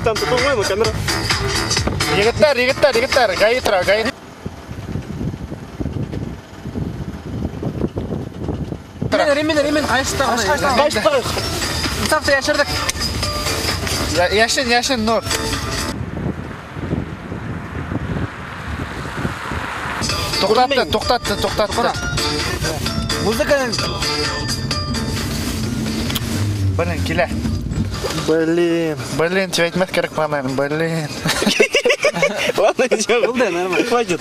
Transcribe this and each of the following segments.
Ишектән тотолмаймы камера? Егеттәр, егеттәр, егеттәр, ГАИ тора, ГАИ. Ремень, ремень, ҡайышта. Ҡайышта. Инсафты йәшерҙек. Йәшен, йәшен, Нур. Туҡтатты, туҡтатты, туҡтатты. Музыка. Блин, килә. Блин. Блин, тебе әйтмәҫ кәрәк, наверное, блин. Ладно, ничего. Булды, нормально. Хватит.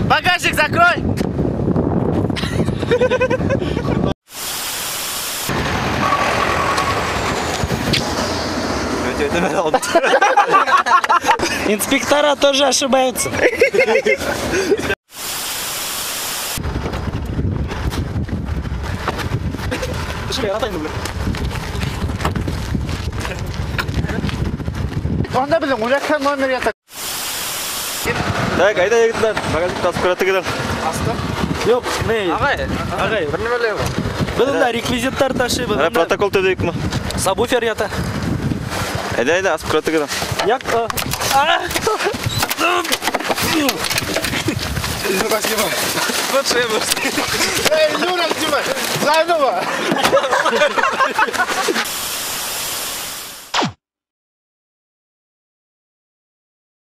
Багажник закрой! Инспектора тоже ошибаются. Onda bizim ucaktan номер yatak. Так, айда егеттәр, багажникты асып күрәтегеҙ. Астым. Юҡ, ни? Ағай, ағай, бер нәмә лә юҡ. Беҙ унда реквизиттар ташыйбыҙ. Протокол төҙөйөкмө? Сабвуфер ята. Айда, айда, асып күрәтегеҙ. Яҡ. Спасибо. Эй, Юра, типа, заново.